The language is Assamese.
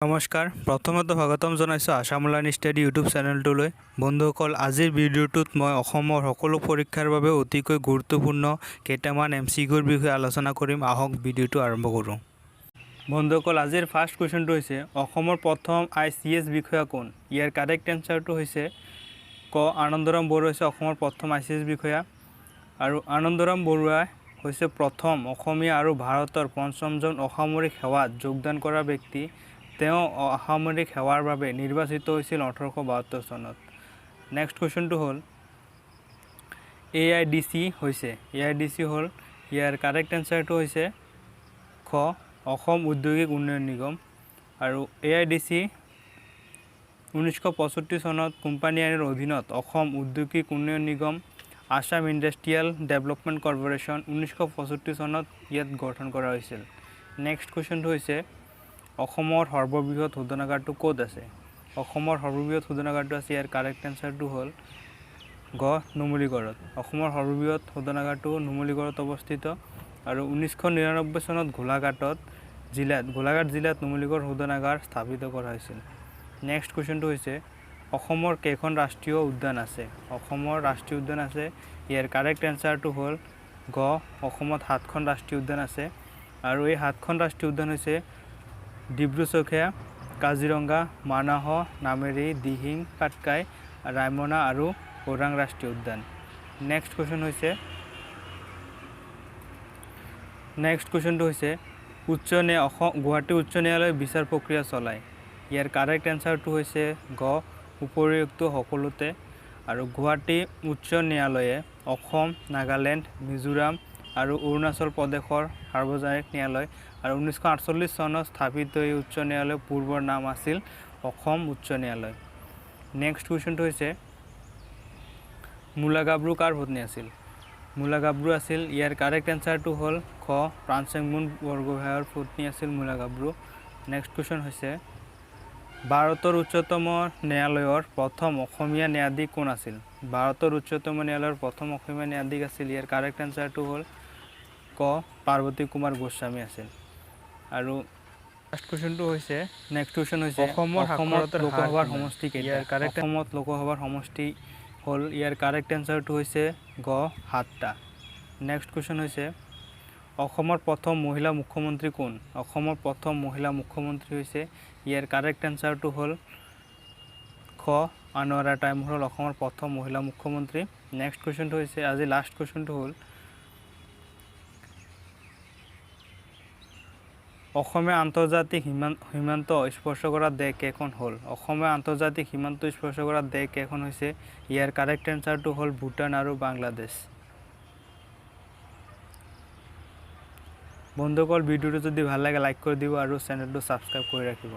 নমস্কাৰ, প্ৰথমতে স্বাগতম জনাইছোঁ আছাম অনলাইন ষ্টাডি ইউটিউব চেনেলটোলৈ। বন্ধুসকল, আজিৰ ভিডিঅ'টোত মই অসমৰ সকলো পৰীক্ষাৰ বাবে অতিকৈ গুৰুত্বপূৰ্ণ কেইটামান এমচিকিউৰ বিষয়ে আলোচনা কৰিম। আহক, ভিডিঅ'টো আৰম্ভ কৰোঁ। বন্ধুসকল, আজিৰ ফাৰ্ষ্ট কুৱেশ্যনটো হৈছে, অসমৰ প্ৰথম আইচিএছ বিষয়া কোন? ইয়াৰ কাৰেক্ট এনচাৰটো হৈছে ক, আনন্দৰাম বৰুৱা হৈছে অসমৰ প্ৰথম আইচিএছ বিষয়া। আৰু আনন্দৰাম বৰুৱা হৈছে প্ৰথম অসমীয়া আৰু ভাৰতৰ পঞ্চমজন অসামৰিক সেৱাত যোগদান কৰা ব্যক্তি। তেওঁ অসামৰিক সেৱাৰ বাবে নিৰ্বাচিত হৈছিল 1872 চনত। নেক্সট কুৱেশ্যনটো হ'ল, এআইডিচি হৈছে? এআইডিচি হ'ল, ইয়াৰ কাৰেক্ট এনচাৰটো হৈছে খ, অসম ঔদ্যোগিক উন্নয়ন নিগম। আৰু এআইডিচি 1965 চনত কোম্পানী আইনৰ অধীনত অসম ঔদ্যোগিক উন্নয়ন নিগম, আছাম ইণ্ডাষ্ট্ৰিয়েল ডেভেলপমেণ্ট কৰ্পৰেশ্যন, 1965 চনত ইয়াত গঠন কৰা হৈছিল। নেক্সট কুৱেশ্যনটো হৈছে, অসমৰ সৰ্ববৃহৎ শোধনাগাৰটো ক'ত আছে? অসমৰ সৰ্ববৃহৎ শোধনাগাৰটো আছে, ইয়াৰ কাৰেক্ট এনচাৰটো হ'ল গ, নুমলীগড়ত। অসমৰ সৰ্ববৃহৎ শোধনাগাৰটো নুমলীগড়ত অৱস্থিত। আৰু 1999 চনত গোলাঘাট জিলাত নুমলীগড় শোধনাগাৰ স্থাপিত কৰা হৈছিল। নেক্সট কুৱেশ্যনটো হৈছে, অসমৰ কেইখন ৰাষ্ট্ৰীয় উদ্যান আছে? অসমৰ ৰাষ্ট্ৰীয় উদ্যান আছে, ইয়াৰ কাৰেক্ট এনচাৰটো হ'ল গ, অসমত সাতখন ৰাষ্ট্ৰীয় উদ্যান আছে। আৰু এই সাতখন ৰাষ্ট্ৰীয় উদ্যান হৈছে ডিব্ৰু চৈখোৱা, কাজিৰঙা, মানাহ, নামেৰি, দিহিং পাটকাই, ৰায়মনা আৰু ওৰাং ৰাষ্ট্ৰীয় উদ্যান। নেক্সট কুৱেশ্যনটো হৈছে, উচ্চ ন্যায় অসম গুৱাহাটী উচ্চ ন্যায়ালয়ে বিচাৰ প্ৰক্ৰিয়া চলায়? ইয়াৰ কাৰেক্ট এনচাৰটো হৈছে গ, উপৰিউক্ত সকলোতে। আৰু গুৱাহাটী উচ্চ ন্যায়ালয়ে অসম, নাগালেণ্ড, মিজোৰাম আৰু অৰুণাচল প্ৰদেশৰ সাৰ্বজনিক ন্যায়ালয়। আৰু 1948 চনত স্থাপিত এই উচ্চ ন্যায়ালয়ৰ পূৰ্বৰ নাম আছিল অসম উচ্চ ন্যায়ালয়। নেক্সট কুৱেশ্যনটো হৈছে, মূলা গাভৰু কাৰ পত্নী আছিল? মূলা গাভৰু আছিল, ইয়াৰ কাৰেক্ট এনচাৰটো হ'ল খ, প্ৰাণচেংমুন বৰগোহাঁইৰ পত্নী আছিল মূলা গাভৰু। নেক্সট কুৱেশ্যন হৈছে, ভাৰতৰ উচ্চতম ন্যায়ালয়ৰ প্ৰথম অসমীয়া ন্যায়াধীশ কোন আছিল? ভাৰতৰ উচ্চতম ন্যায়ালয়ৰ প্ৰথম অসমীয়া ন্যায়াধীশ আছিল, ইয়াৰ কাৰেক্ট এনচাৰটো হ'ল ক, পাৰ্বতী কুমাৰ গোস্বামী আছিল। আৰু লাষ্ট কুৱেশ্যনটো হৈছে, নেক্সট কুৱেশ্যন হৈছে, অসমৰ অসমত সাক্ষৰতাৰ হাৰ লোকসভাৰ কিমান? সমষ্টি কেইটা? ইয়াৰ কাৰেক্ট অসমত লোকসভাৰ সমষ্টি হ'ল, ইয়াৰ কাৰেক্ট এনচাৰটো হৈছে গ, সাতটা। নেক্সট কুৱেশ্যন হৈছে, অসমৰ প্ৰথম মহিলা মুখ্যমন্ত্ৰী কোন? অসমৰ প্ৰথম মহিলা মুখ্যমন্ত্ৰী হৈছে, ইয়াৰ কাৰেক্ট এনচাৰটো হ'ল খ, আনোৱাৰা টাইমুৰ হ'ল অসমৰ প্ৰথম মহিলা মুখ্যমন্ত্ৰী। নেক্সট কুৱেশ্যনটো হৈছে, আজি লাষ্ট কুৱেশ্যনটো হ'ল, অসমে আন্তৰ্জাতিক সীমান্ত স্পৰ্শ কৰা দেশ কেইখন হ'ল? অসমে আন্তৰ্জাতিক সীমান্ত স্পৰ্শ কৰা দেশ কেইখন হৈছে, ইয়াৰ কাৰেক্ট এনচাৰটো হ'ল ভূটান আৰু বাংলাদেশ। বন্ধুসকল, ভিডিঅ'টো যদি ভাল লাগে লাইক কৰি দিব আৰু চেনেলটো ছাবস্ক্ৰাইব কৰি ৰাখিব।